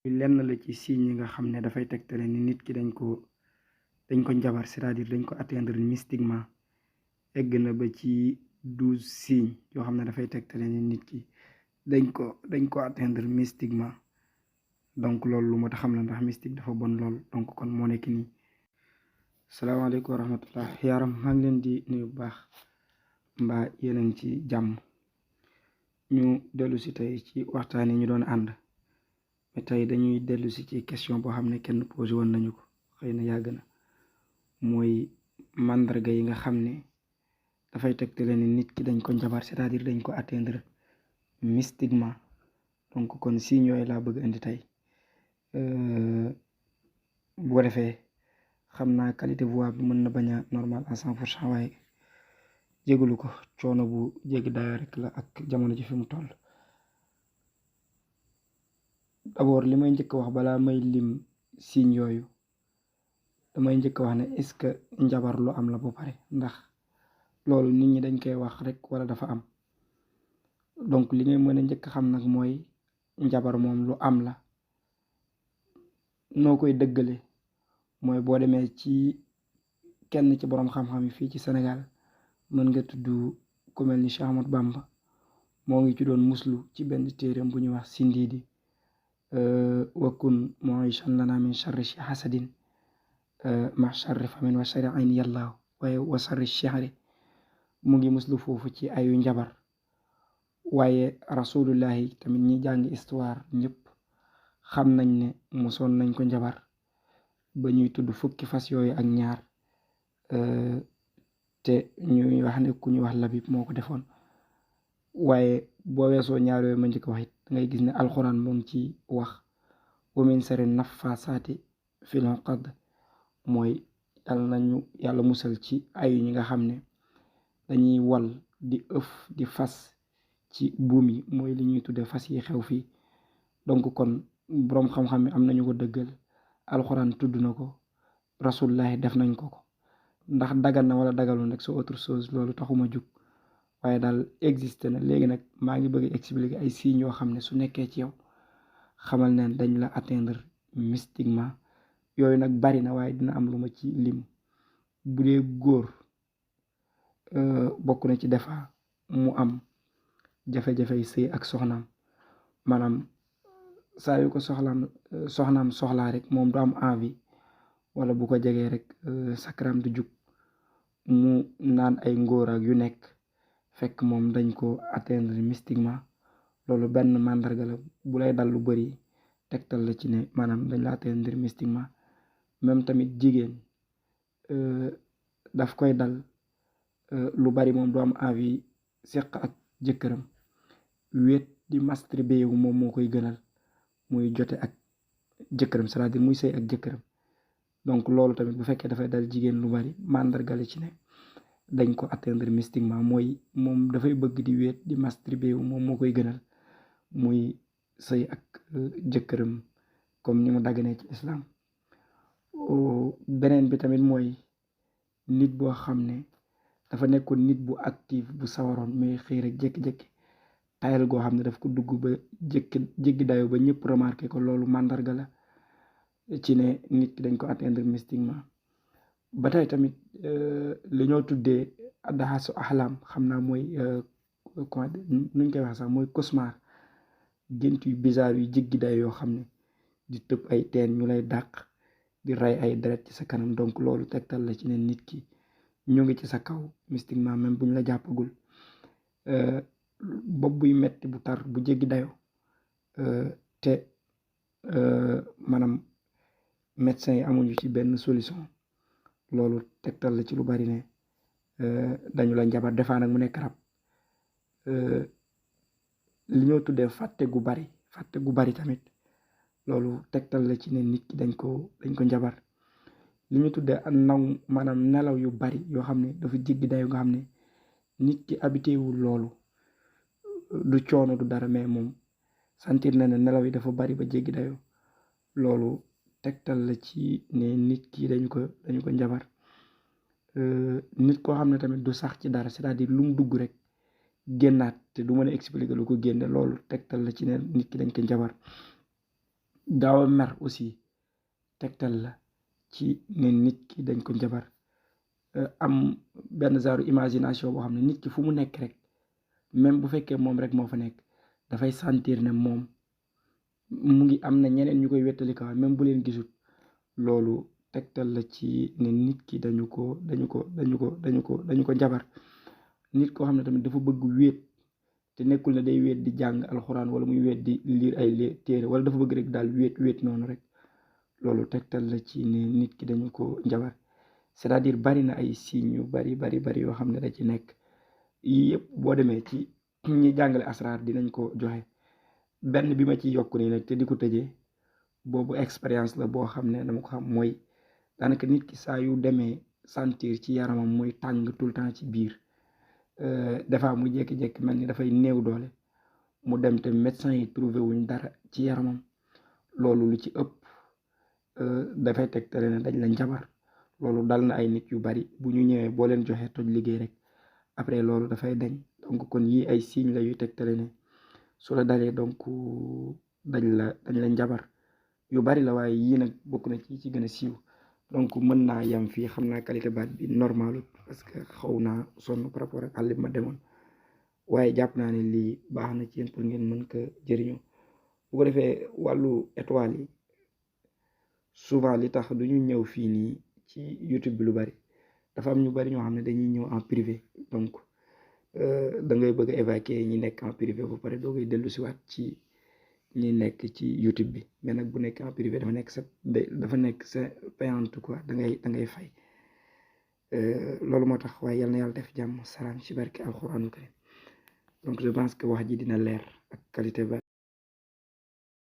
lenn la ci signes yi nga xam ne dafay tegtale ni nit ki dañ ko njabar, c'est-à-dire dañ ko atteindre mystiquement. egg na ba ci 12 signes yoo xam ne dafay tegtale ni nit ki dañ ko atteindre mystiquement. donc loolu lu mat a xam la ndax mystique dafa bon lool. donc kon moo nekk nii. salaamaaleykum wa rahmatullah yaaram maa ngi leen di nuyu bu baax, mbaa yeneen ci jàmm. ñu dellu si tey ci waxtaan yi ñu doon ànd, mais tey dañuy dellu si ci question boo xam ne kenn posé woon nañu ko, xëy na yàgg na. mooy màndarga yi nga xam ne dafay tegtale ni nit ki dañ ko njabar, c'est-à-dire dañ ko atteindre mystiquement. donc kon signes yooyu laa bëgg indi tey. bu ko defee xam naa qualité voix bi mën na bañ a normal à 100%, waaye jégalu ko, coono bu jéggi dayoo rek la ak jamono ji fi mu toll. d'abord li may njëkk wax balaa may lim signes yooyu, damay njëkk wax ne est-ce que njabar lu am la ba pare, ndax loolu nit ñi dañ koy wax rek wala dafa am. donc li ngay mën a njëkk xam nag mooy njabar moom lu am la. noo koy dëggale mooy boo demee ci kenn ci boroom xam-xam yi fii ci Sénégal, mën nga tudd ku mel ni Cheikh Ahmadou Bamba. moo ngi ci doon muslu ci benn téereem bu ñuy wax Sindiidi, wakun mu'ishan lana min sharri hasadin ma sharri famin wa sharri ayni yàllaahu waaye wa sharri shihri. mu ngi muslu foofu ci ayu njabar. waaye rasulullahi tamit ñi jàng histoire ñëpp xam nañ ne mosoon nañ ko njabar ba ñuy tudd fukki fas yooyu ak ñaar, te ñuy wax ne ku ñuy wax Labib moo ko defoon. waaye boo weesoo ñaar yooyu ma njëkk wax it dangay gis ne alxuraan moo ngi ci wax wa min sharri naffaasaati fil uqad, mooy yàlla musal ci ayu ñi nga xam ne dañuy wal di ëf di fas ci buum yi, mooy li ñuy tuddee fas yi xew fii. donc kon boroom xam-xam yi am nañu ko dëggal, alxuraan tudd na ko, rasulullahi def nañ ko. ndax dagan na wala dagalul rek c'est autre chose, loolu taxuma jug. waaye daal existe na. léegi nag maa ngi bëgg expliquer ay signes yoo xam ne su nekkee ci yow xamal ne dañ la atteindre mystiquement. yooyu nag bari na waaye dina am lu ma ci lim. bu dee góor, bokk na ci defa mu am jafe-jafey sëy ak soxnaam, maanaam saa yu ko soxnaam soxlaa rek moom du am envie, wala bu ko jegee rek sakram du jug, mu naan ay ngóor ak yu nekk fekk moom dañ ko atteindre mystiquement. loolu benn màndarga la bu lay dal lu bari, tegtal la ci ne maanaam dañ la atteindre mystiquement. même tamit jigéen daf koy dal lu bari, moom du am envie seq ak jëkkëram, wéet di masturbé wu moom moo koy gënal muy jote ak jëkkëram, c'est-à-dire muy sëy ak jëkkëram. donc loolu tamit bu fekkee dafay dal jigéen lu bari, màndarga la ci ne dañ ko atteindre mystiquement. mooy moom dafay bëgg di wéet di masturbé wu moom moo koy gënal muy sëy ak jëkkëram, comme ni mu dagganee ci islam. beneen bi tamit mooy nit boo xam ne dafa nekkoon nit bu active bu sawaroon, mais xëy rek jékki-jékki tayal goo xam ne daf ko dugg ba jéggi dayo ba ñëpp remarqué ko. loolu màndarga la ci ne nit ki dañ ko atteindre mystiquement. ba tey tamit li ñoo tuddee addaxasu axlaam, xam naa mooy nuñ koy wax sax, mooy cauchemar, gént yu bizarre yu jéggi dayo yoo xam ne di tëb ay teen ñu lay dàq, di rey ay deret ci sa kanam. donc loolu tegtal la ci ne nit ki ñu ngi ci sa kaw mystiquement, même buñ la jàppagul. bopp buy metti bu tar bu jéggi dayo, te maanaam médecin yi amuñu ci benn solution, loolu tegtal la ci lu bari ne dañu la njabar. defaa nag mu nekk rab. li ñoo tuddee fàtte gu bari tamit, loolu tegtal la ci ne nit ki dañ ko njabar. li ñu tuddee maanaam nelaw yu bari yoo xam ne dafa jéggi dayo nga xam ne nit ki habité wul loolu, du coono du dara, mais moom sentir na ne nelaw yi dafa bari ba jéggi dayo, loolu tegtal la ci ne nit ki dañu ko njabar. nit koo xam ne tamit du sax ci dara, c'est-à-dire lu mu dugg rek génnaat te du mën a expliquer lu ko génne, loolu tegtal la ci ne nit ki dañ ko njabar. gaaw a mer aussi tegtal la ci ne nit ki dañ ko njabar. Am benn genre imagination boo xam ne nit ki fu mu nekk rek même bu fekkee moom rek moo fa nekk dafay sentir ne moom mu ngi am na ñeneen ñu koy wettali kaw même bu leen gisul. Loolu tegtal la ci ne nit ki dañu ko njabar. Nit koo xam ne tamit dafa bëgg wéet te nekkul ne day wéet di jàng alxuraan wala muy wéet di lire ay téere wala dafa bëgg rek daal wéet noonu rek. Loolu tegtal la ci ne nit ki dañu ko njabar. C'est-à-dire bari na ay signes yu bari yoo xam ne da ci nekk. Yii yëpp boo demee ci ñi jàngale asraar dinañ ko joxe. Benn bi ma ci yokk nii nag te di ko tëjee boobu expérience la boo xam ne dama ko xam mooy daanaka nit ki saa yu demee sentir ci yaramam muy tàng tout le temps ci biir des fois mu jékki-jékki mel ni dafay néew doole mu dem te médecin yi trouvé wuñ dara ci yaramam. Loolu lu ci ëpp dafay tegtale ne dañ la njabar. Loolu dal na ay nit yu bari bu ñu ñëwee boo leen joxee toj liggéey rek après loolu dafay dañ. Donc kon yii ay signes la yuy tegtale ne su la dalee donc dañ la njabar yu bari la, waaye yii nag bokk na ci gën a siiw. Donc mën naa yam fii, xam naa qualité baat bi normalul parce que xaw naa sonn par rapport ak àll bi ma demoon, waaye jàpp naa ne lii baax na ci yéen pour ngeen mën ko jëriñoo. bu ko defee wàllu étoile yi souvent li tax du ñu ñëw fii nii ci YouTube bi lu bari dafa am ñu bari ñoo xam ne dañuy ñëw en privé. Donc da ngay bëgg a évacuer ñi nekk en privé ba pare doo koy dellu si waat ci ñi nekk ci YouTube bi. Mais nag bu nekk en privé dafa nekk sa payante quoi, da ngay fay. Loolu moo tax, waaye yal na yàlla def jàmm salaam ci barke alxuraanu karim. Donc je pense que wax ji dina leer ak qualité baat